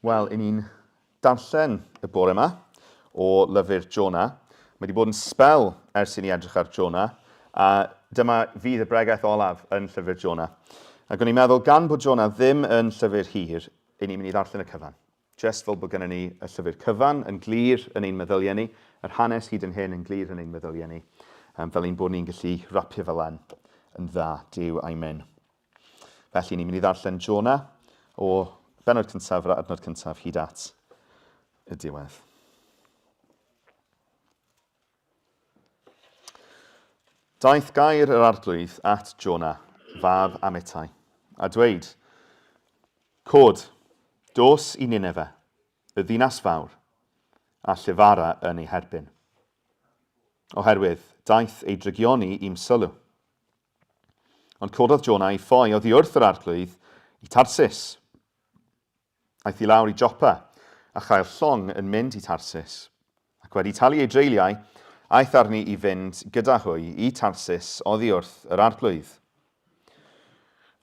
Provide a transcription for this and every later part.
Wel, i ni'n darllen y bore yma o lyfr Jonah. Mae wedi bod yn sbel ers i ni edrych ar Jonah, a dyma fydd y bregaeth olaf yn llyfr Jonah. Ac o'n i'n meddwl, gan bod Jonah ddim yn llyfr hir, i ni'n mynd i ddarllen y cyfan. Jest fel bod gennym ni y llyfr cyfan yn glir yn ein meddyliau ni, yr hanes hyd yn hyn yn glir yn ein meddyliau ni, fel ein bod ni'n gallu rapio fel lan yn dda, Duw a'i myn. Felly, ni'n mynd i ddarllen Jonah o benod cyntaf, yr adnod cyntaf, hyd at y diwedd. Daeth gair yr arglwydd at Jonah, fab Amittai, a dweud, Cod, dos i Nineve, y ddinas fawr, a llefara yn ei herbyn. Oherwydd, daeth ei drygioni i'm sylw. Ond cododd Jonah i ffoi oddi wrth yr arglwydd i Tarsis. Aeth i lawr i Joppa a chael llong yn mynd i Tarsis. Ac wedi talu ei dreuliau, aeth arni i fynd gyda hwy i Tarsis oddi wrth yr arglwydd.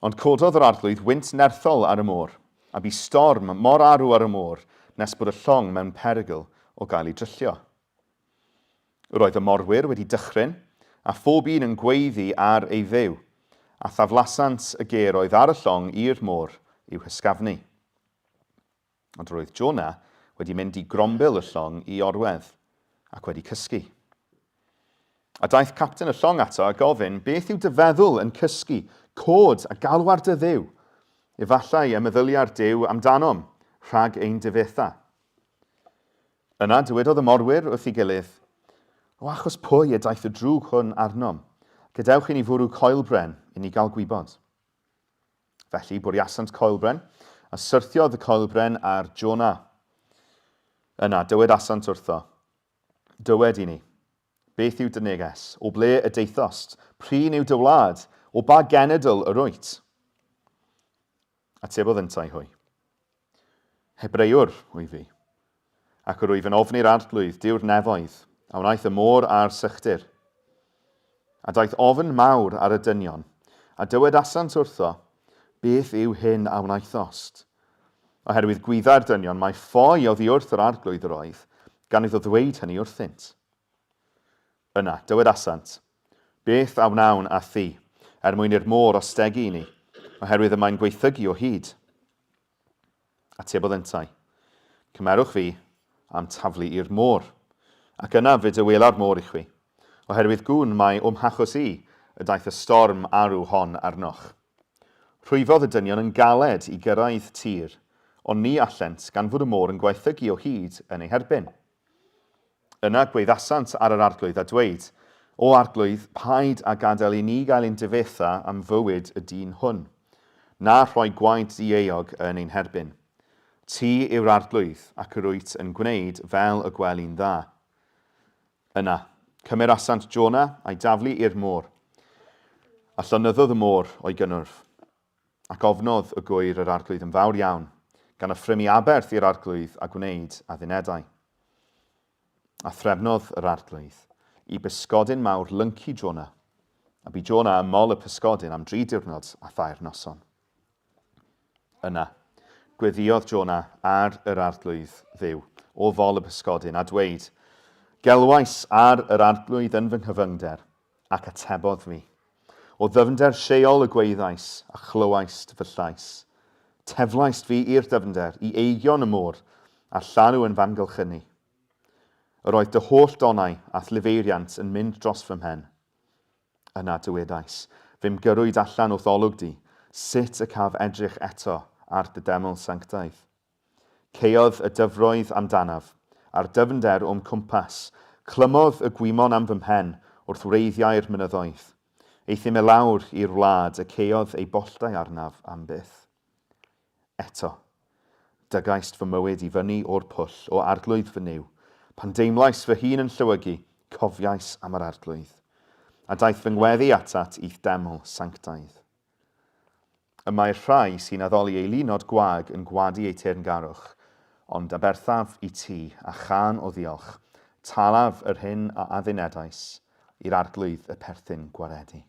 Ond cododd yr arglwydd wynt nerthol ar y môr, a bu storm mor arw ar y môr nes bod y llong mewn perygl o gael ei dryllio. Roedd y morwyr wedi dychryn, a phob un yn gweiddi ar ei dduw, a thaflasant y gêr oedd ar y llong i'r môr i'w hysgafnu. Ond roedd Jonah wedi mynd i grombil y llong i orwedd, ac wedi cysgu. A daeth capten y llong ato a gofyn, Beth yw dy feddwl yn cysgu? Cod a galw ar dy dduw! Efallai y meddylia'r Duw amdanom, rhag ein difetha. Yna dywedodd y morwyr wrth ei gilydd, O achos pwy y daeth y drwg hwn arnom? Gadewch i ni fwrw coelbren i ni gael gwybod. Felly bwriasant coelbren, a syrthiodd y coelbren ar Jona. Yna dywedasant wrtho, Dywed i ni, beth yw dy neges? O ble y daethost? P'run yw dy wlad? O ba genedl yr wyt? Atebodd yntau hwy, Hebreiwr wyf fi, ac yr wyf yn ofni'r Arglwydd, Duw'r nefoedd, a wnaeth y môr a'r sychdir. A daeth ofn mawr ar y dynion, a dywedasant wrtho, Beth yw hyn a wnaethost? Oherwydd gwyddai'r dynion mai ffoi oddi wrth yr Arglwydd yr oedd, gan iddo ddweud hynny wrthynt. Yna, dywedasant, Beth a wnawn â thi, er mwyn i'r môr ostegu i ni, oherwydd y mae'n gwaethygu o hyd? Atebodd yntau, Cymerwch fi a'm taflu i'r môr, ac yna fe dywela'r môr i chwi, oherwydd gwn mai o'm hachos i y daeth y storm arw hon arnoch. Rhwyfodd y dynion yn galed i gyrraedd tir, ond ni allent, gan fod y môr yn gwaethygu o hyd yn eu herbyn. Yna gwaeddasant ar yr Arglwydd a dweud, O Arglwydd, paid â gadael i ni gael ein difetha am fywyd y dyn hwn, na rhoi gwaed dieuog yn ein herbyn. Ti yw'r Arglwydd, ac yr wyt yn gwneud fel y gweli'n dda. Yna, cymerasant Jona a'i daflu i'r môr, a llonyddodd y môr o'i gynnwrf. Ac ofnodd y gŵyr yr Arglwydd yn fawr iawn, gan offrymu aberth i'r Arglwydd a gwneud addunedau. A threfnodd yr Arglwydd i bysgodyn mawr lyncu Jona, a bu Jona ym mol y pysgodyn am dri diwrnod a thair noson. Yna, gweddïodd Jona ar yr Arglwydd Dduw o fol y pysgodyn, a dweud, Gelwais ar yr Arglwydd yn fy nghyfyngder, Ac atebodd fi, O ddyfnder Sheol y gwaeddais, a chlywaist fy llais. Teflaist fi i'r dyfnder, i eigion y môr, a'r llanw yn f'amgylchynu. Yr oedd dy holl donnau a'th lifeiriant yn mynd dros fy mhen. Yna dywedais, Fe'm gyrrwyd allan o'th olwg di, sut y caf edrych eto ar dy deml sanctaidd? Caeodd y dyfroedd amdanaf, a'r dyfnder o'm cwmpas. Clymodd y gwymon am fy mhen wrth wreiddiau'r mynyddoedd. Euthum i lawr i'r wlad y caeodd ei bolltau arnaf am byth. Eto, dygaist fy mywyd i fyny o'r pwll, o Arglwydd fy Nuw. Pan deimlais fy hun yn llewygu, cofiais am yr Arglwydd. A daeth fy ngweddi atat i'th deml sanctaidd. Y mae'r rhai sy'n addoli eilunod gwag yn gwadu eu teyrngarwch, ond aberthaf i ti, a chân o ddiolch, talaf yr hyn a addunedais i'r Arglwydd y perthyn gwaredu.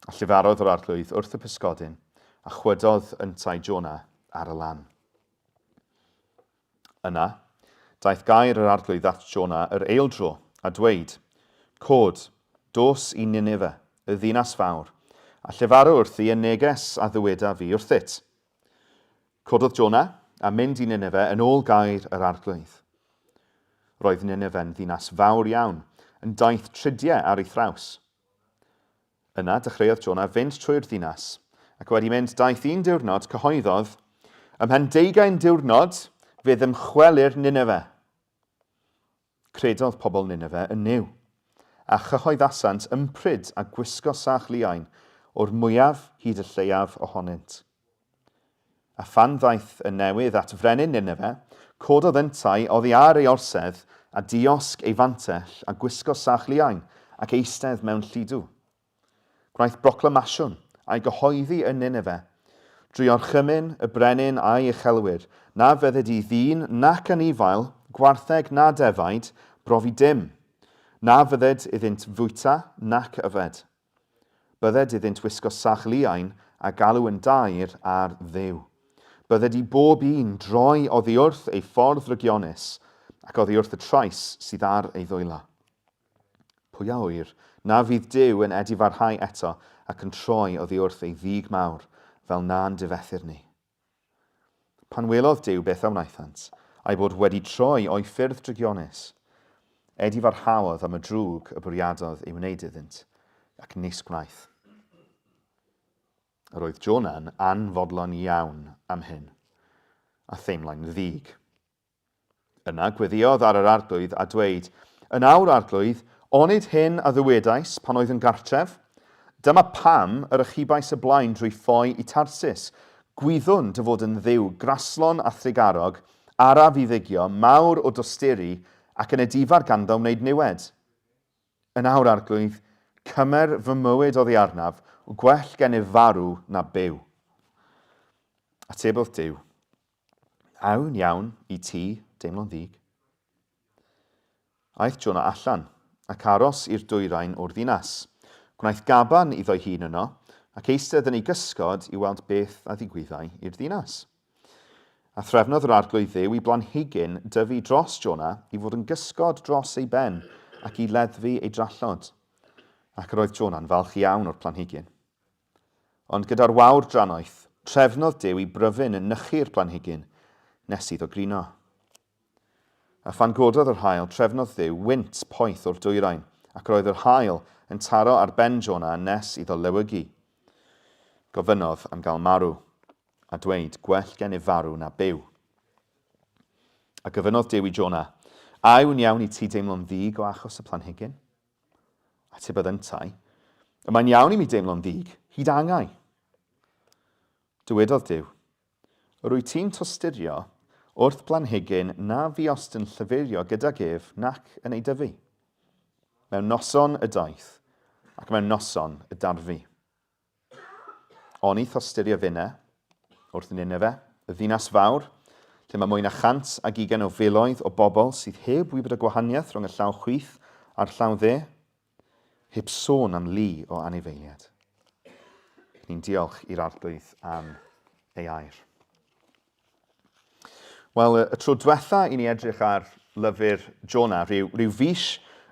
A llefarodd yr Arglwydd wrth y pysgodyn, a chwydodd yntau Jona ar y lan. Yna, daeth gair yr Arglwydd at Jona yr eildro, a dweud, Cod, dos i Nineve, y ddinas fawr, a llefaru wrthi y neges a ddywedaf fi wrthyt. Cododd Jona, a mynd i Nineve yn ôl gair yr Arglwydd. Roedd Ninefe'n ddinas fawr iawn, yn daith tridiau ar ei thraws. Yna dechreuodd Jona fynd trwy'r ddinas, ac wedi mynd daith un diwrnod, cyhoeddodd, Ymhen deugain diwrnod, fe ddymchwelir Nineve. Credodd pobl Nineve yn Nuw, a chyhoeddasant ympryd a gwisgo sach liain, o'r mwyaf hyd y lleiaf ohonynt. A phan ddaeth y newydd at frenin Nineve, cododd yntau oddi ar ei orsedd, a diosg ei fantell, a gwisgo sach liain, ac eistedd mewn lludw. Gwnaeth broclamasiwn, a'i gyhoeddi yn Nineve, drwy orchymyn y brenin a'i uchelwyr, na fydded i ddyn nac anifail, gwartheg na defaid, brofi dim, na fydded iddynt fwyta nac yfed. Bydded iddynt wisgo sach liain a galw yn daer ar Dduw. Bydded i bob un droi oddi wrth ei ffordd ddrygionus ac oddi wrth y trais sydd ar ei ddwylo. Pwy a ŵyr na fydd Duw yn edifarhau eto ac yn troi oddi wrth ei ddig mawr fel na'n difethir ni? Pan welodd Duw beth a wnaethant, a'u bod wedi troi o'i ffyrdd drygionus, edifarhaodd am y drwg y bwriadodd ei wneud iddynt, ac nis gwnaeth. Yr oedd Jona'n anfodlon iawn am hyn, a theimlai'n ddig. Yna gweddïodd ar yr Arglwydd a dweud, Yn awr, Arglwydd, onid hyn a ddywedais pan oedd yn gartref? Dyma pam yr achubais y blaen drwy ffoi i Tarsis. Gwyddwn dy fod yn Dduw graslon a thrugarog, araf i ddigio, mawr o dosturi, ac yn edifar ganddo wneud niwed. Yn awr, Arglwydd, cymer fy mywyd oddi arnaf, gwell gennyf farw na byw. Atebodd Duw, Awn iawn i ti deimlo'n ddig. Aeth Jonah allan, ac aros i'r dwyrain o'r ddinas. Gwnaeth gaban iddo'i hun yno, ac eistedd yn ei gysgod i weld beth a ddigwyddai i'r ddinas. A threfnodd yr Arglwydd Dduw i blanhigyn dyfu dros Jonah i fod yn gysgod dros ei ben ac i leddfu ei drallod. Ac yr oedd Jonah'n falch iawn o'r planhigyn. Ond gyda'r wawr drannoeth, trefnodd Duw i bryfyn yn nychu'r planhigyn nes iddo grino. A phan gododd yr haul, trefnodd Dduw wynt poeth o'r dwyrain, ac roedd yr haul yn taro ar ben Jona nes iddo lewygu. Gofynnodd am gael marw, a dweud, Gwell gennyf farw na byw. A gofynnodd Duw i Jona, A yw'n iawn i ti deimlo'n ddig o achos y planhigyn? Atebodd yntau, Y mae'n iawn i mi deimlo'n ddig, hyd angau. Dywedodd Duw, Yr wyt ti'n tosturio wrth blanhigyn na fuost yn llyfurio gydag ef nac yn ei dyfu. Mewn noson y daeth, ac mewn noson y darfu. Oni thosturia finne, wrth Nineve, y ddinas fawr, lle mae mwy na 120 o filoedd o bobl sydd heb wybod y gwahaniaeth rhwng y llaw chwith a'r llaw dde, heb sôn am lu o anifeiliaid. Ni'n diolch i'r Arglwydd am ei air. Wel, y tro diwetha i ni edrych ar lyfr Jonah, rhyw, rhyw fis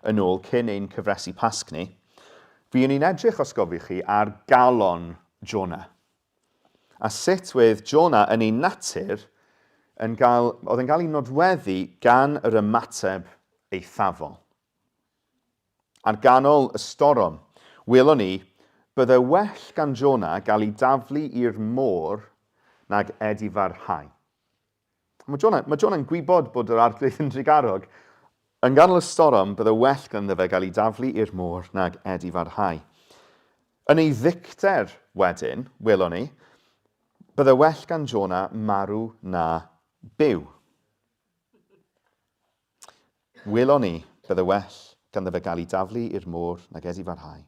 yn ôl cyn ein cyfresi Pasg ni, fuon ni'n edrych, os gofiwch chi, ar galon Jonah. A sut wedd Jonah yn ei natur yn gael, oedd yn cael ei nodweddu gan yr ymateb eithafol. Ar ganol y storom, welon ni, bydde well gan Jonah gael ei daflu i'r môr nag edifarhau. Mae Jonah, mae Jonah'n gwybod bod yr Arglwydd yn drugarog. Yn ganol y storom, bydde well ganddo fe gael ei daflu i'r môr nag edifarhau. Yn ei ddicter wedyn, welon ni, bydde well gan Jonah marw na byw. Welon ni, bydde well ganddo fe gael ei daflu i'r môr nag edifarhau,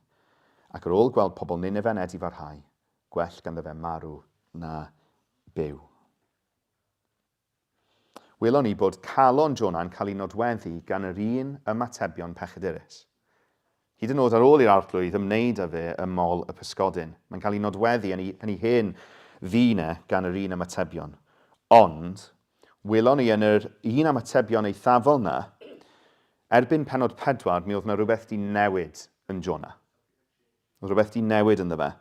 ac ar ôl gweld pobl Ninefe'n edifarhau, gwell ganddo fe marw na byw. Welon ni bod calon Jona'n cael ei nodweddu gan yr un ymatebion pechadurus. Hyd yn oed ar ôl i'r Arglwydd ymwneud â fe ym mol y pysgodyn, mae'n cael ei nodweddu yn ei, yn ei hen ddyn e gan yr un ymatebion. Ond, Welon ni yn yr un ymatebion eithafol 'na, erbyn pennod 4 mi oedd 'na rhywbeth 'di newid yn Jonah. Oedd rhywbeth 'di newid ynddo fe.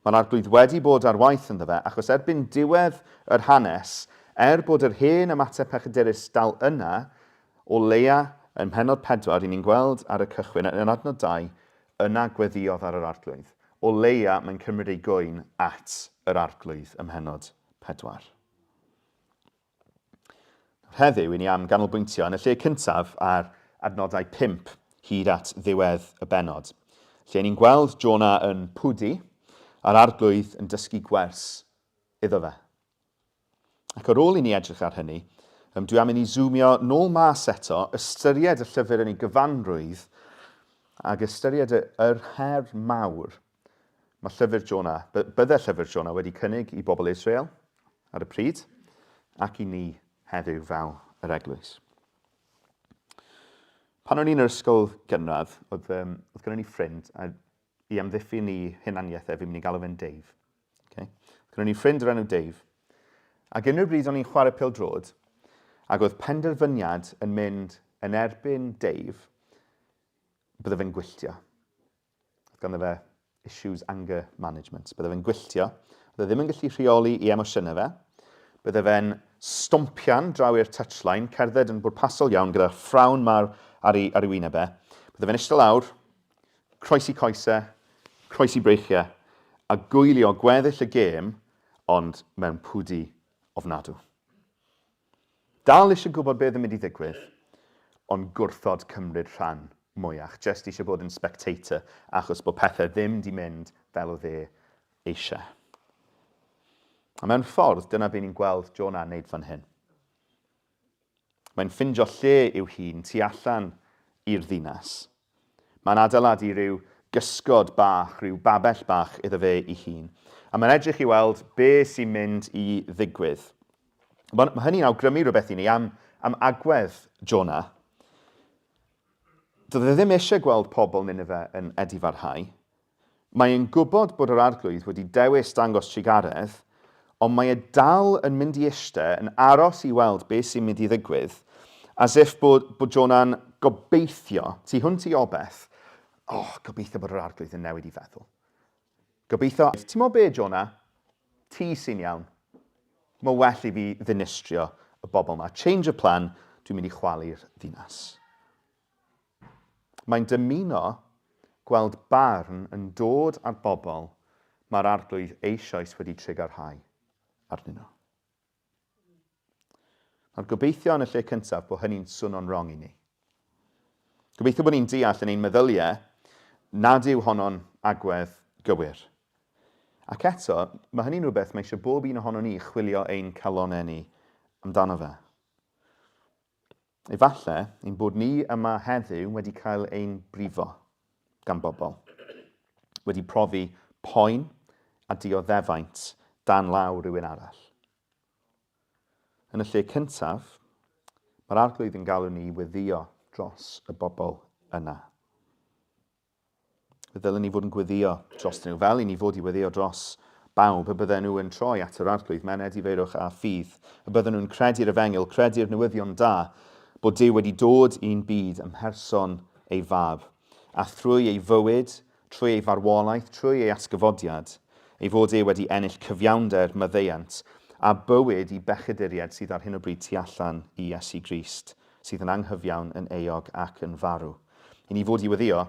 Mae'r Arglwydd wedi bod ar waith ynddo fe, achos erbyn diwedd yr hanes, er bod yr hen ymateb pechadurus dal yna, o leia yn mhennod 4, i ni'n gweld ar y cychwyn, yn adnod 2, yna gweddïodd ar yr Arglwydd. O leia mae'n cymryd ei gŵyn at yr Arglwydd ym mhennod 4. Heddiw, i ni am ganolbwyntio yn y lle cyntaf ar adnodau 5 hyd at ddiwedd y bennod, lle ni'n gweld Jonah yn pwdu a'r Arglwydd yn dysgu gwers iddo fe. Ac ar ôl i ni edrych ar hynny, dwi am i ni zoomio nôl mas eto, ystyried y llyfr yn ei gyfanrwydd, ac ystyried y, yr her mawr Mae llyfr Jonah, bydde llyfr Jonah wedi cynnig i bobl Israel ar y pryd ac i ni heddiw fel yr eglwys. Pan o'n i'n yr ysgol gynradd, oedd, um, oedd gennym ni ffrind, a i amddiffyn i hunaniaeth e, fi'n mynd i galw fe'n Dave. Okay? Oedd gennym ni ffrind o'r enw Dave. Ac unrhyw bryd o'n i'n chwarae pêl-droed, ac oedd penderfyniad yn mynd yn erbyn Dave, bydde fe'n gwylltio. Oedd ganddo fe issues anger management. Bydde fe'n gwylltio. Oedd e ddim yn gallu rheoli i emosiynau fe. Bydde fe'n stompian draw i'r touchline, cerdded yn bwrpasol iawn gyda ffrawn mawr ar ei, ar ei wyneb e. Bydde fe'n eistedd lawr, croesi coesau, croesi breichiau, a gwylio gweddill y gêm, ond mewn pwdi ofnadw. Dal eisiau gwybod beth yn mynd i ddigwydd, ond gwrthod cymryd rhan mwyach. Jyst eisiau bod yn spectator achos bod pethau ddim di mynd fel oedd e eisiau. A mewn ffordd, dyna be ni'n gweld Jonah yn neud fan hyn. Mae'n ffindio lle i'w hun tu allan i'r ddinas. Mae'n adeiladu rhyw gysgod bach, rhyw babell bach iddo fe ei hun. A mae'n edrych i weld be sy'n mynd i ddigwydd. Mae, mae hynny'n awgrymu rhywbeth i ni am, am agwedd Jonah. Doedd e ddim eisiau gweld pobl Nineveh yn edifarhau. Mae e'n gwybod bod yr Arglwydd wedi dewis dangos trugaredd, ond mae e dal yn mynd i ishte yn aros i weld beth sy'n mynd i ddigwydd, as if bod, bod Jonah'n gobeithio, tu hwnt i obeth, oh, gobeithio bod yr Arglwydd yn newid i feddwl. Gobeithio, ti'n mo be, Jonah? Ti sy'n iawn. Mae well i fi ddinistrio y bobl yma. Change of plan, dwi'n mynd i chwalu'r ddinas. Mae'n dymuno gweld barn yn dod ar bobl mae'r Arglwydd eisoes wedi trugarhau arnyn nhw. Nawr gobeithio yn y lle cyntaf bod hynny'n swno'n wrong i ni. Gobeithio bod ni'n deall yn ein meddyliau nad yw honno'n agwedd gywir. Ac eto, mae hynny'n rhywbeth mae eisiau bob un ohono ni chwilio ein calonnau ni amdano fe. Efallai ein bod ni yma heddiw wedi cael ein brifo gan bobl, wedi profi poen a dioddefaint dan law rhywun arall. Yn y lle cyntaf, mae'r Arglwydd yn galw ni i weddïo dros y bobl yna. Fe ddylen ni fod yn gweddio drostyn nhw, fel i ni fod i weddio dros bawb, y bydden nhw yn troi at yr Arglwydd mewn edifeirwch a ffydd, y bydden nhw'n credu'r efengyl, credu'r newyddion da, bod Duw wedi dod i'n byd ym mherson ei Fab, a thrwy ei fywyd, trwy ei farwolaeth, trwy ei atgyfodiad, ei fod e wedi ennill cyfiawnder, maddeuant, a bywyd i bechaduriaid sydd ar hyn o bryd tu allan i Iesu Grist, sydd yn anghyfiawn, yn euog ac yn farw. I ni fod i weddïo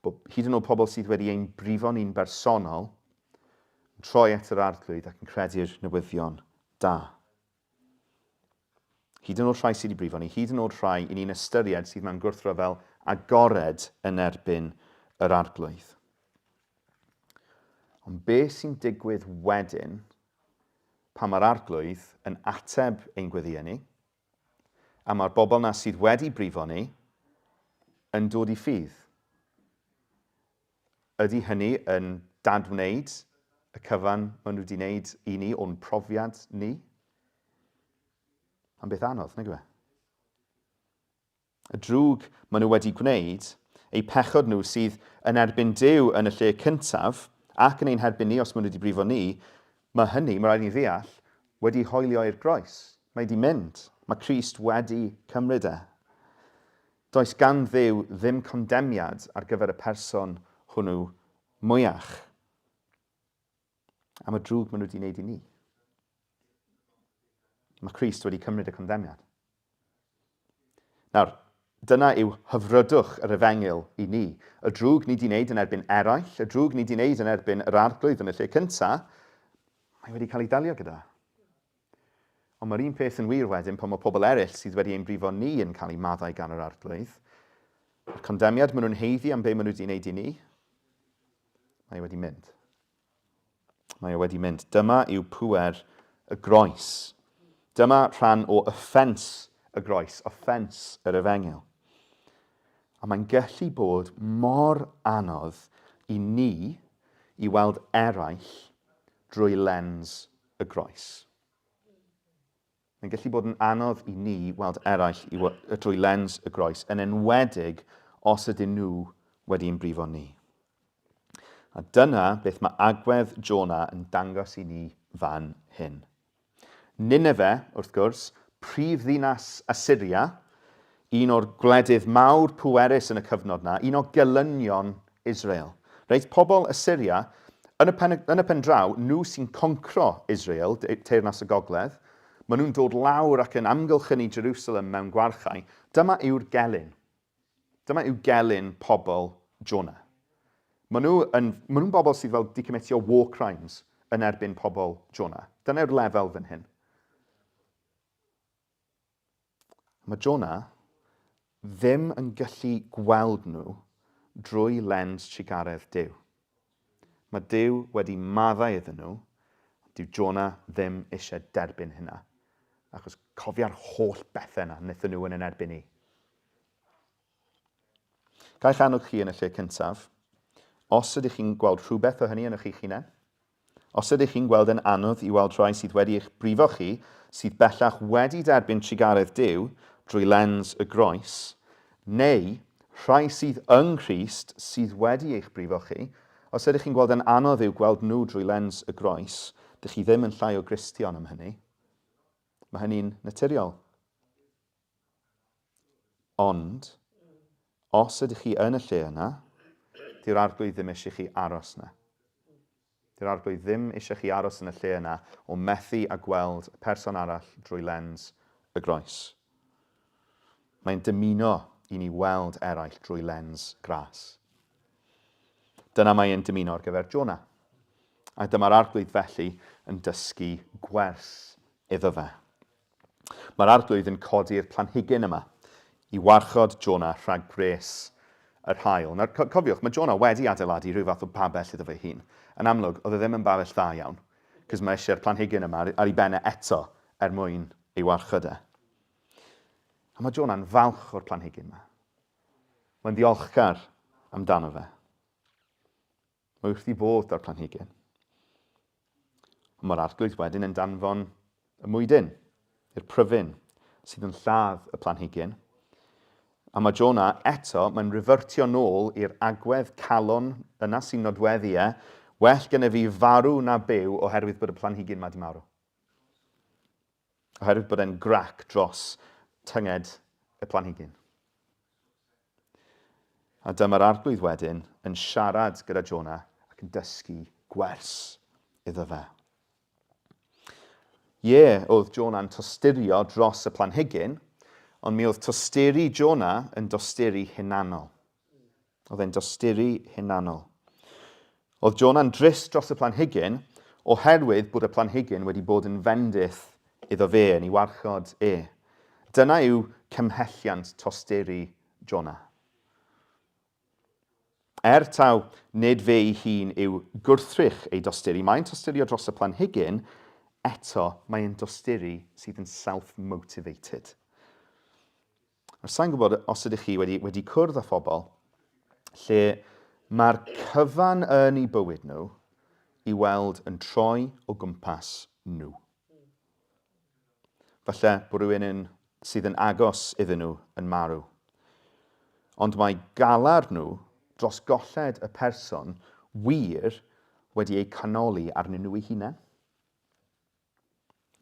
bod hyd yn oed pobl sydd wedi ein brifo ni'n bersonol yn troi at yr Arglwydd ac yn credu'r newyddion da. Hyd yn oed rhai sydd wedi brifo ni, hyd yn oed rhai i ni'n ystyried sydd mewn gwrthryfel agored yn erbyn yr Arglwydd. Ond beth sy'n digwydd wedyn pan mae'r Arglwydd yn ateb ein gweddïau ni, A mae'r bobl 'na sydd wedi brifo ni yn dod i ffydd. Ydy hynny yn dadwneud y cyfan maen nhw wedi wneud i ni o'n profiad ni? Mae'n beth anodd, nag yw e? Y drwg maen nhw wedi gwneud, eu pechod nhw sydd yn erbyn Duw yn y lle cyntaf, ac yn ein herbyn ni os maen nhw wedi brifo ni, mae hynny, mae rhaid i ni ddeall, wedi hoelio i'r groes. Mae wedi mynd. Mae Crist wedi cymryd e. Does gan Dduw ddim condemiad ar gyfer y person hwnnw mwyach. Am y drwg maen nhw wedi wneud i ni. Mae Crist wedi cymryd y condemiad. Nawr, dyna yw hyfrydwch yr efengyl i ni. Y drwg ni wedi wneud yn erbyn eraill, y drwg ni wedi wneud yn erbyn yr arglwydd yn y lle cyntaf, mae wedi cael ei dalio gyda. Ond mae'r un peth yn wir wedyn pan mae pobl eraill sydd wedi ein brifo ni yn cael eu maddau gan yr Arglwydd. Mae'r condemiad maen nhw'n haeddu am be maen nhw wedi wneud i ni, mae e wedi mynd. Mae e wedi mynd. Dyma yw pŵer y groes. Dyma rhan o offens y groes, offens yr efengyl. A mae'n gallu bod mor anodd i ni i weld eraill drwy lens y groes. Mae'n gallu bod yn anodd i ni weld eraill i drwy lens y groes, yn enwedig os ydyn nhw wedi ein brifo ni. A dyna beth mae agwedd Jona yn dangos i ni fan hyn. Nineve, wrth gwrs, prif ddinas Asyria, un o'r gwledydd mawr pwerus yn y cyfnod 'na, un o gelynion Israel. Reit, pobl Asyria, yn y pen, yn y pen draw, nhw sy'n concro Israel, Teyrnas y Gogledd, maen nhw'n dod lawr ac yn amgylchynu Jerusalem mewn gwarchau. Dyma yw'r gelyn. Dyma yw gelyn pobl Jonah. Maen nhw yn, maen nhw'n bobl sydd fel di commitio war crimes yn erbyn pobl Jonah. Dyna yw'r lefel fan hyn. Mae Jonah ddim yn gallu gweld nhw drwy lens trugaredd Duw. Mae Duw wedi maddau iddyn nhw, dyw Jonah ddim eisiau derbyn hynna, achos cofia'r holl bethau yna wnaethon nhw yn yn erbyn i. Ga i'ch annog chi yn y lle cyntaf, os ydych chi'n gweld rhywbeth o hynny yn eich hunain, Os ydych chi'n gweld e'n anodd i weld rhai sydd wedi eich brifo chi, sydd bellach wedi derbyn trugaredd Duw drwy lens y groes, neu rhai sydd yng Nghrist sydd wedi eich brifo chi, os ydych chi'n gweld e'n anodd i'w gweld nhw drwy lens y groes, dych chi ddim yn llai o Gristion am hynny. Mae hynny'n naturiol. Ond, os ydych chi yn y lle yna, dyw'r Arglwydd ddim eisiau chi aros yna. Dyw'r Arglwydd ddim eisiau chi aros yn y lle yna o methu a gweld y person arall drwy lens y groes. Mae'n dymuno i ni weld eraill drwy lens gras. Dyna mae e'n dymuno ar gyfer Jonah. A dyma'r Arglwydd felly yn dysgu gwers iddo fe. Mae'r Arglwydd yn codi'r planhigyn yma i warchod Jonah rhag gwres yr haul. Nawr, cofiwch, mae Jonah wedi adeiladu rhyw fath o babell iddo fe hun. Yn amlwg, oedd e ddim yn babell dda iawn, cos mae eisiau'r planhigyn yma ar ei ben e eto er mwyn ei warchod e. A mae Jonah'n falch o'r planhigyn yma. Mae'n ddiolchgar amdano fe. Mae wrth ei fodd â'r planhigyn. Ond mae'r arglwydd wedyn yn danfon y mwydyn i'r pryfyn sydd yn lladd y planhigyn. A mae Jonah eto, mae'n refertio nôl i'r agwedd calon yna sy'n nodweddu e, well gennyf fi farw na byw oherwydd bod y planhigyn ma di marw. Oherwydd bod e'n grac dros tynged y planhigyn. A dyma'r arglwydd wedyn yn siarad gyda Jonah ac yn dysgu gwers iddo fe. Ie, oedd Jonah'n tosturio dros y planhigyn, ond mi oedd tosturi Jonah yn dosturi hunanol. Oedd e'n dosturi hunanol. Oedd Jonah'n drist dros y planhigyn oherwydd bod y planhigyn wedi bod yn fendith iddo fe, yn ei warchod e. Dyna yw cymhelliant tosturi Jonah. Er taw nid fe ei hun yw gwrthrych ei dosturi, mae'n tosturio dros y planhigyn, eto mae'n dosturi sydd yn self-motivated. Nawr, sa'n gwybod os ydych chi wedi, wedi cwrdd â phobl lle mae'r cyfan yn eu bywyd nhw i weld yn troi o gwmpas nhw. Falle bod rhywun yn, sydd yn agos iddyn nhw yn marw. Ond mae galar nhw dros golled y person wir wedi eu canoli arnyn nhw eu hunain.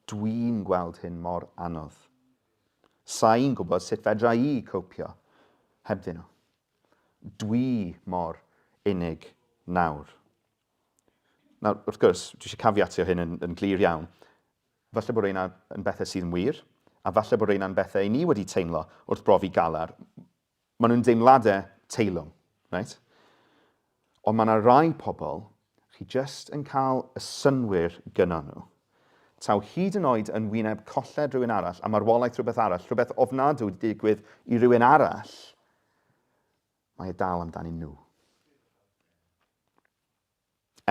Dwi'n gweld hyn mor anodd. Sa i'n gwybod sut fedra i copio hebddyn nhw. Dwi mor unig nawr. Nawr, wrth gwrs, dwi eisiau caveatio hyn yn, yn glir iawn. Falle bod reina yn bethau sydd yn wir, a falle bod reina'n bethau i ni wedi teimlo wrth brofi galar. Maen nhw'n deimladau teilwng, reit? Ond mae yna rai pobl, chi jyst yn cael y synnwyr gynno nhw. Taw hyd yn oed yn wyneb colled rhywun arall a marwolaeth rhywbeth arall, rhywbeth ofnadw wedi digwydd i rywun arall, mae e dal amdanyn nhw.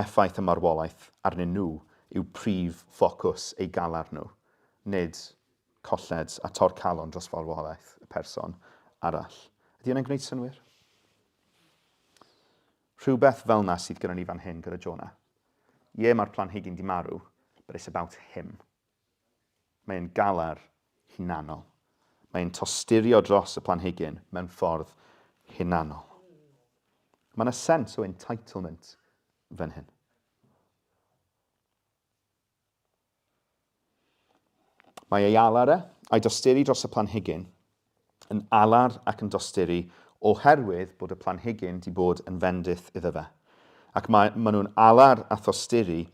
Effaith y marwolaeth arnyn nhw yw prif ffocws eu galar nhw, nid colled a torcalon dros farwolaeth y person arall. Ydy hynna'n gwneud synnwyr? Rhywbeth fel 'na sydd gyda ni fan hyn gyda Jonah. Ie, mae'r planhigyn 'di marw, but it's about him. Mae'n galar hunanol. Mae'n tosturio dros y planhigyn mewn ffordd hunanol. Mae yna sens o entitlement fan hyn. Mae ei alar e, a'i dosturi dros y planhigyn, yn alar ac yn dosturi oherwydd bod y planhigyn 'di bod yn fendith iddo fe. Ac mae, maen nhw'n alar a thosturi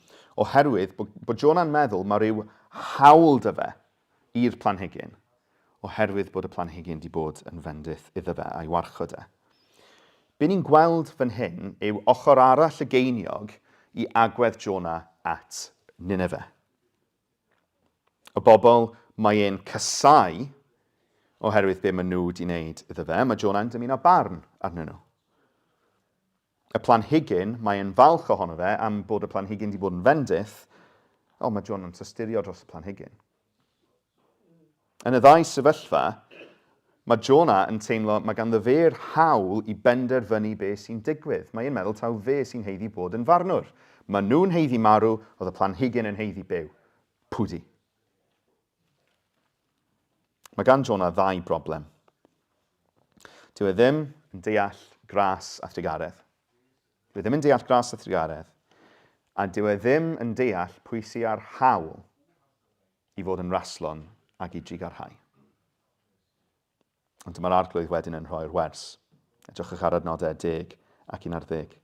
oherwydd bod, bod Jonah'n meddwl mae rhyw hawl 'da fe i'r planhigyn oherwydd bod y planhigyn 'di bod yn fendith iddo fe a'i warchod e. Be ni'n gweld fan hyn yw ochr arall y geiniog i agwedd Jonah at Nineveh. Y bobl mae e'n casáu oherwydd be maen nhw wedi wneud iddo fe, mae Jonah'n dymuno barn arnyn nhw. Y planhigyn, mae e'n falch ohono fe am bod y planhigyn wedi bod yn fendith, o, mae Jonah'n tosturio dros y planhigyn. Yn y ddau sefyllfa, mae Jonah yn teimlo mae ganddo fe'r hawl i benderfynu be sy'n digwydd. Mae e'n meddwl taw fe sy'n haeddu bod yn farnwr. Maen nhw'n haeddu marw, oedd y planhigyn yn haeddu byw. Pwdi. Mae gan Jonah ddau broblem. Dyw e ddim yn deall gras a thrugaredd. Dyw e ddim yn deall gras a thrugaredd. A dyw e ddim yn deall pwy sy â'r hawl i fod yn raslon ac i drugarhau. Ond dyma'r Arglwydd wedyn yn rhoi'r wers. Edrychwch ar adnodau 10 ac 11.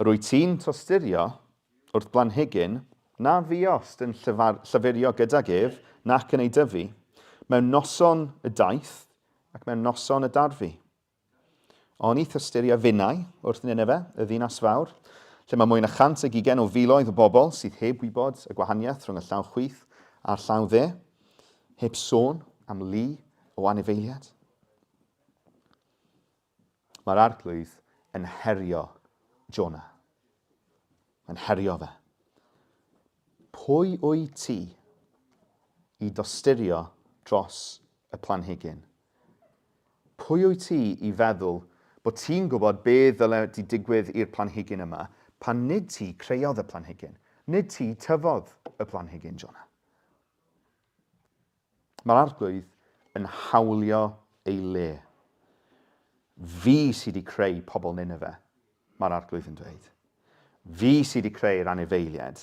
Yr wyt ti'n tosturio wrth blanhigyn na fuost yn llyfar, llyfurio gydag ef nac yn ei dyfu, mewn noson y daeth ac mewn noson y darfu. Oni thystyria finnau wrth Nineveh, y ddinas fawr, lle mae mwy na 120 o filoedd o bobl sydd heb wybod y gwahaniaeth rhwng y llaw chwith a'r llaw dde, heb sôn am lu o anifeiliaid? Mae'r Arglwydd yn herio Jonah. Mae'n herio fe. Pwy wyt ti i dosturio dros y planhigyn? Pwy wyt ti i feddwl bod ti'n gwybod be ddyle di digwydd i'r planhigyn yma pan nid ti creodd y planhigyn? Nid ti tyfodd y planhigyn, Jonah. Mae'r Arglwydd yn hawlio ei le. Fi sydd wedi creu pobl Nineveh, mae'r Arglwydd yn dweud. Fi sydd wedi creu'r anifeiliaid.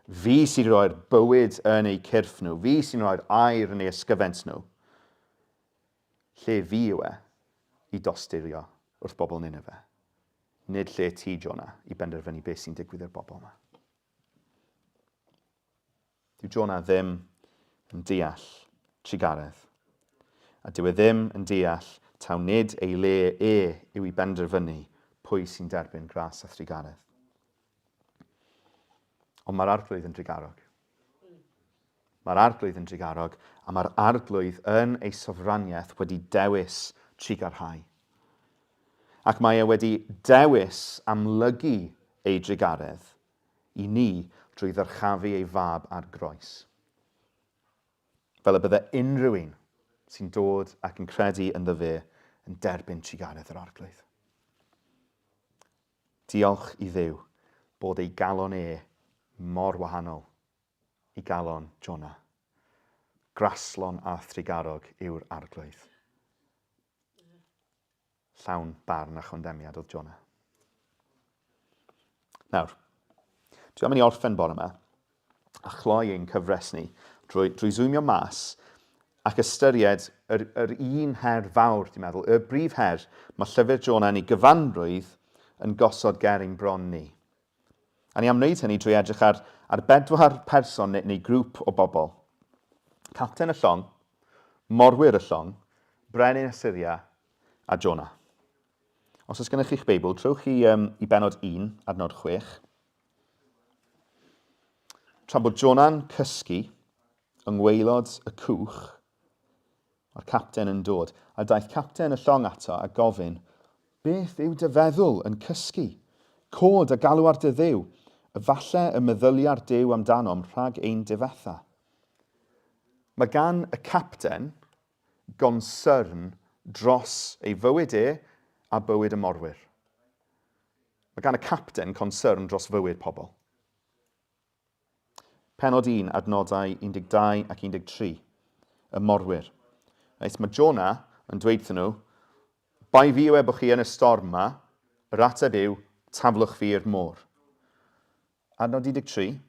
Fi sydd wedi rhoi'r bywyd yn eu cyrff nhw. Fi sy'n rhoi'r aer yn eu ysgyfent nhw. Lle fi yw e i dosturio wrth bobl Nineveh. Nid lle ti, Jonah, i benderfynu beth sy'n digwydd i'r bobl yma. Dyw Jonah ddim yn deall trugaredd. A dyw e ddim yn deall taw nid ei le e yw i benderfynu pwy sy'n derbyn gras a thrugaredd. Ond mae'r Arglwydd yn drugarog. Mae'r Arglwydd yn drugarog, a mae'r Arglwydd yn ei sofraniaeth wedi dewis trugarhau. Ac mae e wedi dewis amlygu ei drugaredd i ni drwy ddyrchafu ei Fab ar groes. Fel y bydde unrhyw un sy'n dod ac yn credu ynddo fe yn derbyn trugaredd yr Arglwydd. Diolch i Dduw bod ei galon e mor wahanol i galon Jonah. Graslon a thrugarog yw'r Arglwydd. Llawn barn a chondemiad oedd Jonah. Nawr, dwi am i ni orffen bore yma a chloi ein cyfres ni drwy, drwy zoomio mas Ac ystyried yr, yr un her fawr, dwi'n meddwl, y brif her mae llyfr Jonah yn ei gyfanrwydd yn gosod ger ein bron ni. A ni am wneud hynny drwy edrych ar, ar bedwar person neu, neu grŵp o bobl. Capten y llong, morwyr y llong, brenin Assyria a Jonah. Os oes gennych chi'ch Beibl, trowch i, um, i benod 1, adnod 6. Tra bod Jona'n cysgu yng ngwaelod y cwch, mae'r capten yn dod, a daeth capten y llong ato a gofyn, Beth yw dy feddwl yn cysgu? Cod a galw ar dy Dduw, efalle y meddylia'r Duw amdanom rhag ein difetha. Mae gan y capten gonsyrn dros ei fywyd e a bywyd y morwyr. Mae gan y capten consyrn dros fywyd pobl. Pennod 1, adnodau 12 ac 13. Y morwyr. Reit, mae Jonah yn dweud wrthyn nhw, bai fi yw e bod chi yn y storm ma, yr ateb yw, taflwch fi i'r môr. Adnod 13,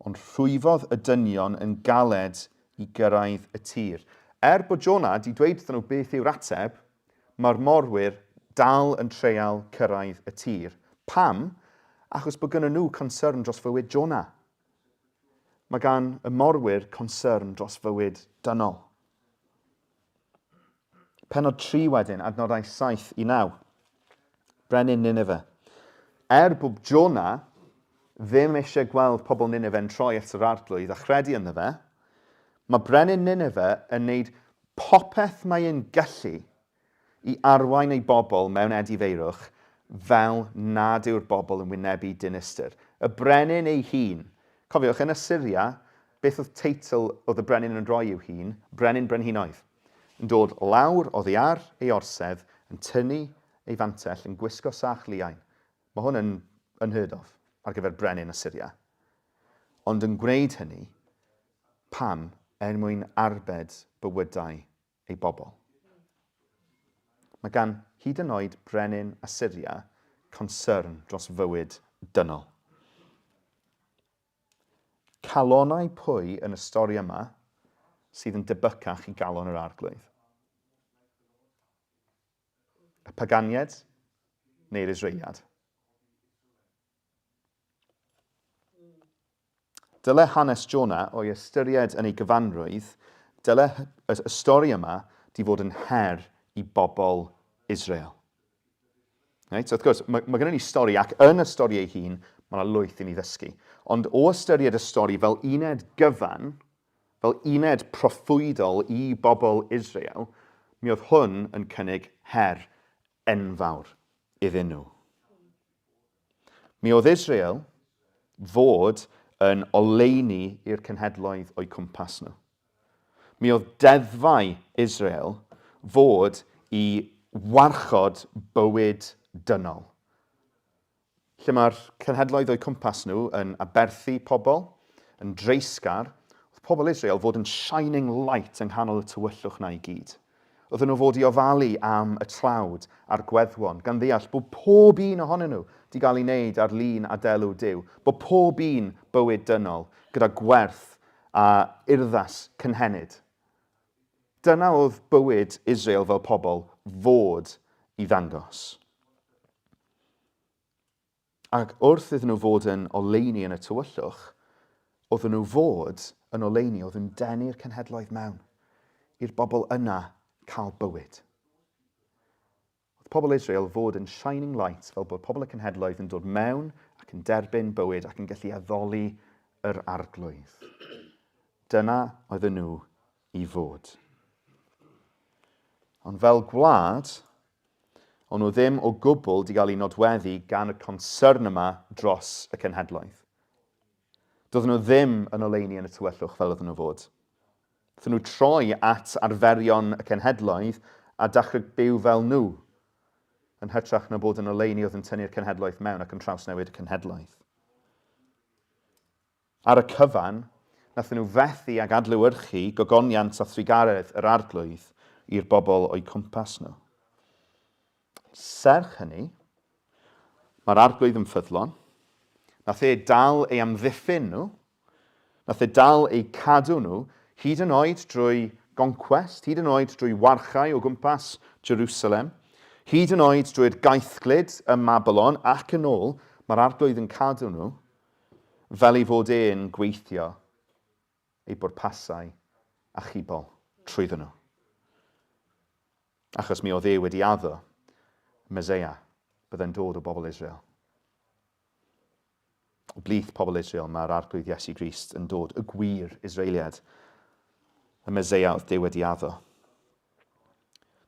ond rhwyfodd y dynion yn galed i gyrraedd y tir. Er bod Jonah di dweud wrthyn nhw beth yw'r ateb, Mae'r morwyr dal yn treial cyrraedd y tir. Pam? Achos bod gynnyn nhw concern dros fywyd Jonah. Mae gan y morwyr concern dros fywyd dynol. Pennod 3 wedyn, adnodau 7 i 9. Brenin Nineveh. Er bod Jonah ddim eisiau gweld pobl Nineveh'n troi at yr arglwydd a chredu ynddo fe, mae Brenin Nineveh yn neud popeth mae e'n gallu i arwain ei bobl mewn edifeirwch fel nad yw'r bobl yn wynebu dinistr. Y brenin ei hun. Cofiwch, yn Asyria, beth oedd teitl oedd y brenin yn rhoi i'w hun? Brenin Brenhinoedd. Yn dod lawr oddi ar ei orsedd, yn tynnu ei fantell, yn gwisgo sach liain. Mae hwn yn unheard of ar gyfer brenin Asyria. Ond yn gwneud hynny, Pam? Er mwyn arbed bywydau ei bobl. Mae gan hyd yn oed brenin Asyria concern dros fywyd dynol. Calonnau pwy yn y stori yma sydd yn debycach i galon yr Arglwydd? Y paganiaid neu'r Israeliad? Dyle hanes Jonah o'i ystyried yn ei gyfanrwydd, dyle y, y stori yma di fod yn her i bobl Israel. Right? So, wrth gwrs, mae, mae gennym ni stori, ac yn y stori ei hun, mae yna lwyth i ni ddysgu. Ond o ystyried y stori fel uned gyfan, fel uned proffwydol i bobl Israel, mi oedd hwn yn cynnig her enfawr iddyn nhw. Mi oedd Israel fod yn oleuni i'r cenhedloedd o'u cwmpas nhw. Mi oedd deddfau Israel fod i warchod bywyd dynol. Lle mae'r cenhedloedd o'u cwmpas nhw yn aberthu pobl, yn dreisgar, oedd pobl Israel fod yn shining light yng nghanol y tywyllwch na i gyd. Oedden nhw fod i ofalu am y tlawd a'r gweddwon, gan ddeall bod pob un ohonyn nhw 'di gael ei wneud ar lun a delw Duw, bod pob un bywyd dynol gyda gwerth a urddas cynhenid. Dyna oedd bywyd Israel fel pobl fod i ddangos. Ac wrth iddyn nhw fod yn oleuni yn y tywyllwch, oedden nhw fod yn oleuni oedd yn denu'r cenhedloedd mewn, i'r bobl yna cael bywyd. Oedd pobl Israel fod yn shining light fel bod pobl y cenhedloedd yn dod mewn ac yn derbyn bywyd ac yn gallu addoli yr arglwydd. Dyna oedden nhw i fod. Ond fel gwlad, O'n nhw ddim o gwbl 'di gael eu nodweddu gan y concern yma dros y cenhedloedd. Doedden nhw ddim yn oleuni yn y tywyllwch fel oedden nhw fod. Wnaethon nhw troi at arferion y cenhedloedd a dechrau byw fel nhw, yn hytrach na bod yn oleuni oedd yn tynnu'r cenhedloedd mewn ac yn trawsnewid y cenhedloedd. Ar y cyfan, nathon nhw fethu ag adlewyrchu gogoniant a thrugaredd yr Arglwydd i'r bobl o'u cwmpas nhw. Serch hynny, mae'r Arglwydd yn ffyddlon. Nath e dal ei amddiffyn nhw. Nath e dal eu cadw nhw, hyd yn oed drwy goncwest, hyd yn oed drwy warchau o gwmpas Jerusalem, hyd yn oed drwy'r gaethglud ym Mabilon ac yn ôl, mae'r Arglwydd yn cadw nhw fel ei fod e'n gweithio ei bwrpasau achubol trwyddyn nhw. Achos mi oedd e wedi addo Meseia byddai'n dod o bobl Israel. O blith pobl Israel mae'r Arglwydd Iesu Grist yn dod, y gwir Israeliad, y Meseia oedd Duw wedi addo.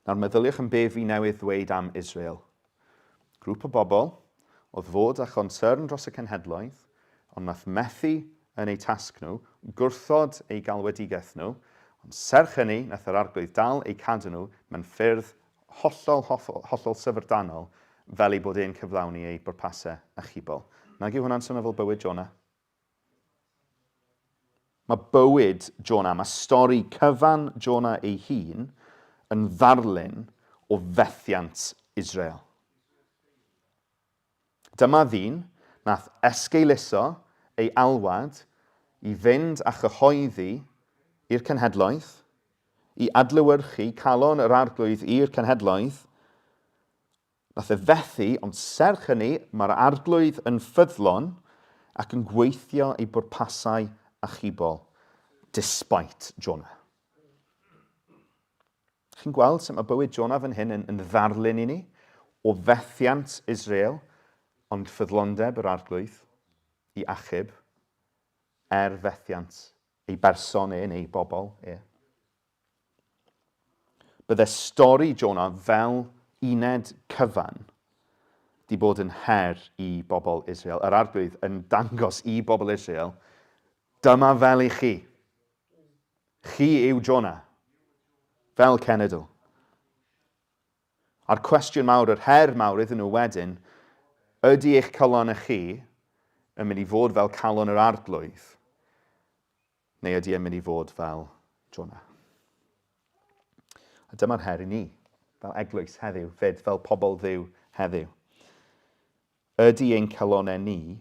Nawr meddyliwch am be fi newydd ddweud am Israel. Grŵp o bobl oedd fod â chonsyrn dros y cenhedloedd, ond nath methu yn eu tasg nhw, gwrthod eu galwedigaeth nhw, ond serch hynny nath yr Arglwydd dal eu cadw nhw mewn ffyrdd hollol, hollol, hollol syfrdanol fel ei bod e'n cyflawni ei bwrpasau achubol. Nag yw hwnna'n swnio fel bywyd Jonah? Mae bywyd Jonah, mae stori cyfan Jonah ei hun yn ddarlun o fethiant Israel. Dyma ddyn nath esgeuluso ei alwad i fynd a chyhoeddi i'r cenhedloedd, i adlewyrchu calon yr Arglwydd i'r cenhedloedd, Nath e fethu, ond serch hynny, mae'r Arglwydd yn ffyddlon ac yn gweithio ei bwrpasau achubol, despite Jonah. Chi'n gweld sut mae bywyd Jonah fan hyn yn, yn ddarlun i ni o fethiant Israel, ond ffyddlondeb yr Arglwydd i achub er fethiant ei berson e neu ei bobl e. Bydde stori Jonah fel uned cyfan 'di bod yn her i bobl Israel. Yr Arglwydd yn dangos i bobl Israel, dyma fel i chi. Chi yw Jonah, fel cenedl. A'r cwestiwn mawr, yr her mawr iddyn nhw wedyn, ydy eich calon chi yn mynd i fod fel calon yr Arglwydd? Neu ydy e'n mynd i fod fel Jonah? A dyma'r her i ni, fel eglwys heddiw, fyd, fel pobl Dduw heddiw. Ydy ein calonau ni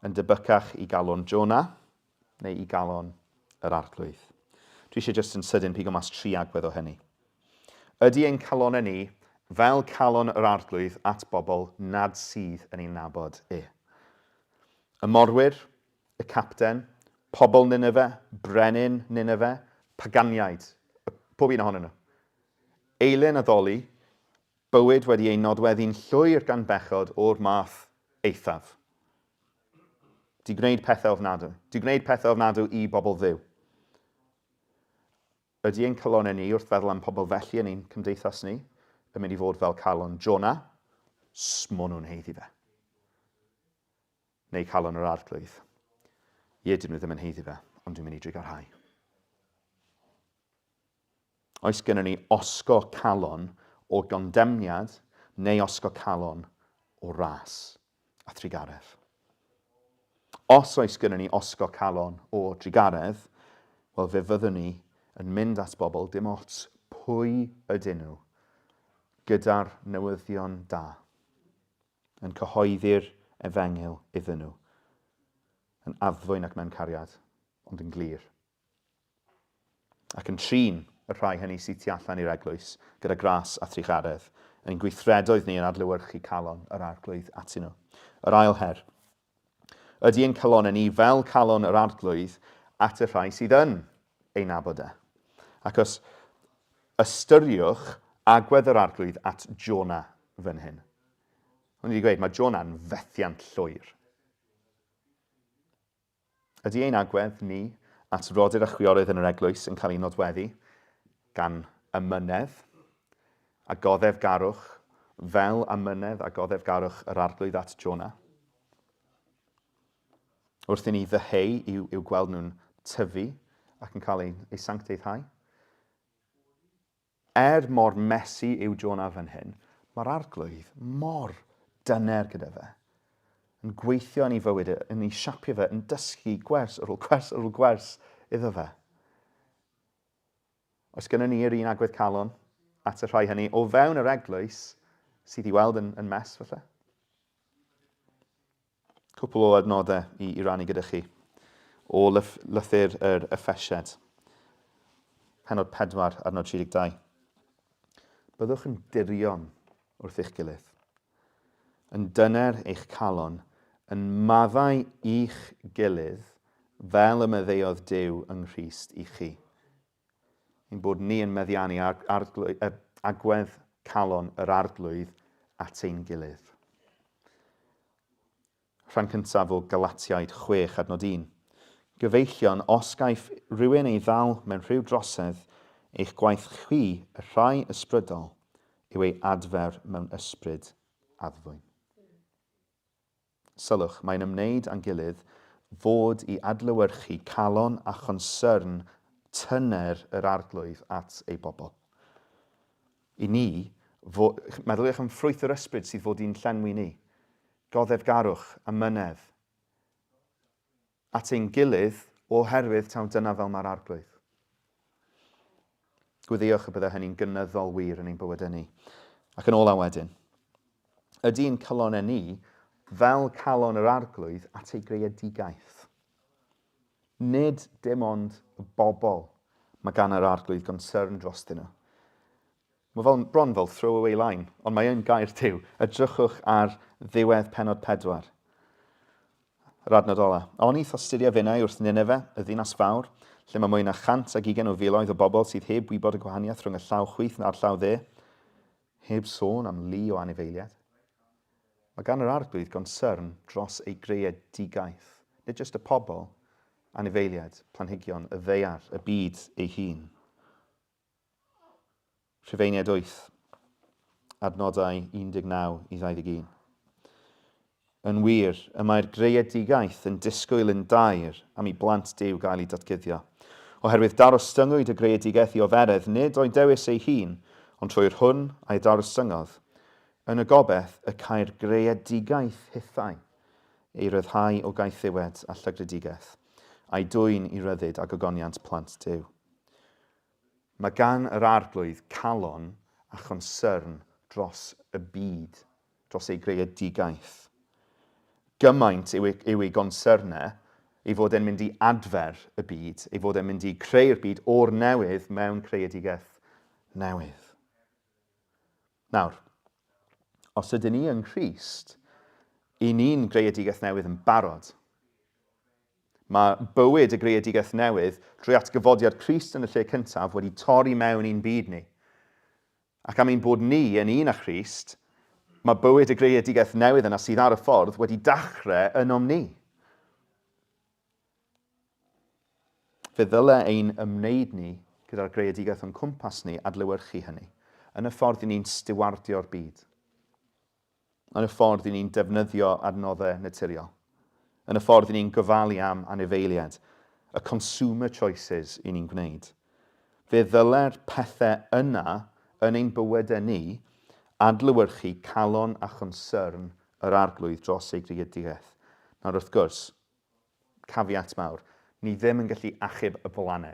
yn debycach i galon Jonah neu i galon yr Arglwydd? Dwi eisiau jyst yn sydyn pigo mas tri agwedd o hynny. Ydy ein calonau ni fel calon yr Arglwydd at bobl nad sydd yn ei nabod e? Y morwyr, y capten, pobl Nineve, brenin Nineve, paganiaid, pob un ohonyn nhw. Eilun addoli, bywyd wedi ei nodweddu'n llwyr gan bechod o'r math eithaf. Di gwneud pethau ofnadwy. Di gwneud pethau ofnadwy i bobl Dduw. Ydy ein calonnau ni, wrth feddwl am pobl felly yn ein cymdeithas ni, yn mynd i fod fel calon Jonah? Smo nhw'n haeddu fe. Neu calon yr Arglwydd. Ie, dyn nhw ddim yn haeddu fe, ond dwi'n mynd i drugarhau. Oes gennym ni osgo calon o gondemniad neu osgo calon o ras a thrugaredd? Os oes gennym ni osgo calon o drugaredd, wel fe fyddwn ni yn mynd at bobl dim ots pwy ydyn nhw gyda'r newyddion da. yn cyhoeddi'r efengyl iddyn nhw, yn addfwyn ac mewn cariad, ond yn glir. Ac yn trin y rhai hynny sydd tu allan i'r eglwys gyda gras a thrugaredd, ein gweithredoedd ni yn adlewyrchu calon yr Arglwydd atyn nhw. Yr ail her. Ydy ein calonau ni fel calon yr Arglwydd at y rhai sydd yn ei nabod e? Ac os ystyriwch agwedd yr Arglwydd at Jonah fan hyn. O'n i wedi gweud, mae Jonah'n fethiant llwyr. Ydy ein agwedd ni at frodyr a chwiorydd yn yr eglwys yn cael ei nodweddu gan amynedd a goddefgarwch fel amynedd a goddefgarwch yr Arglwydd at Jonah? Wrth i ni ddyheu i'w, i'w gweld nhw'n tyfu ac yn cael eu, eu sancteiddhau? Er mor messy yw Jonah fan hyn, mae'r Arglwydd mor dyner gyda fe. Yn gweithio yn ei fywyd e, yn ei siapio fe, yn dysgu gwers ar ôl gwers ar ôl gwers iddo fe. Oes gennym ni yr un agwedd calon at y rhai hynny o fewn yr eglwys sydd i weld yn, yn mess falle? Cwpl o adnodau i, i rannu gyda chi o lythyr yr Effesiad. Penod 4, adnod 32. Byddwch yn dirion wrth eich gilydd, yn dyner eich calon, yn maddau i'ch gilydd fel y maddeuodd Duw yng Nghrist i chi. Ein bod ni yn meddiannu agwedd calon yr Arglwydd at ein gilydd. Rhan cyntaf o Galatiaid 6 adnod 1. Gyfeillion, os gaiff rhywun ei ddal mewn rhyw drosedd, eich gwaith chwi, y rhai ysbrydol, yw ei adfer mewn ysbryd addfwyn. Sylwch, mae'n ymwneud â'n gilydd fod i adlewyrchu calon a chonsyrn tyner yr Arglwydd at ei bobl. I ni, fo, meddyliwch am ffrwyth yr ysbryd sydd fod i'n llenwi ni. Goddefgarwch, amynedd, at ein gilydd oherwydd taw dyna fel mae'r Arglwydd. Gweddïwch y bydde hynny'n gynyddol wir yn ein bywydau ni. Ac yn ola wedyn, ydy ein calonnau ni fel calon yr Arglwydd at ei greadigaeth? Nid dim ond y bobl mae gan yr Arglwydd gonsyrn drostyn nhw. Mae fel, bron fel throwaway line, ond mae yn gair Duw. Edrychwch ar ddiwedd pennod 4. Yr adnod ola. Oni thosturia finnau wrth Nineve, y ddinas fawr, lle mae mwy na 120 o filoedd o bobl sydd heb wybod y gwahaniaeth rhwng y llaw chwith na'r llaw dde, heb sôn am lu o anifeiliaid. Mae gan yr Arglwydd gonsyrn dros ei greadigaeth, nid jyst y pobl, anifeiliaid, planhigion, y ddaear, y byd ei hun. Rhufeiniaid 8, adnodau 19 i 21. Yn wir, y mae'r greadigaeth yn disgwyl yn daer am i blant Duw gael eu datguddio. Oherwydd darostyngwyd y greadigaeth i oferedd, nid o'i dewis ei hun, ond trwy'r hwn a'i darostyngodd, yn y gobaith y câi'r greadigaeth hithau ei ryddhau o gaethiwed a llygredigaeth, a'i dwyn i ryddid a gogoniant plant Duw. Mae gan yr Arglwydd calon a chonsyrn dros y byd, dros ei greadigaeth. Gymaint yw, yw ei gonsyrnau ei fod e'n mynd i adfer y byd, ei fod e'n mynd i creu'r byd o'r newydd mewn creadigaeth newydd. Nawr, os ydyn ni yng Nghrist, i ni'n greadigaeth newydd yn barod. Mae bywyd y greadigaeth newydd drwy atgyfodiad Crist yn y lle cyntaf wedi torri mewn i'n byd ni. Ac am ein bod ni yn un â Christ, mae bywyd y greadigaeth newydd yna sydd ar y ffordd wedi dachrau ynom ni. Fe ddyle ein ymwneud ni gyda'r greadigaeth o'n cwmpas ni adlewyrchu hynny, yn y ffordd i ni'n stiwardio'r byd. Yn y ffordd i ni'n defnyddio adnoddau naturiol. Yn y ffordd i ni'n gofalu am anifeiliaid. Y consumer choices i ni'n gwneud. Fe ddyle'r pethau yna yn ein bywydau ni adlewyrchu calon a chonsyrn yr Arglwydd dros ei greadigaeth. Nawr wrth gwrs, caveat mawr, ni ddim yn gallu achub y blaned.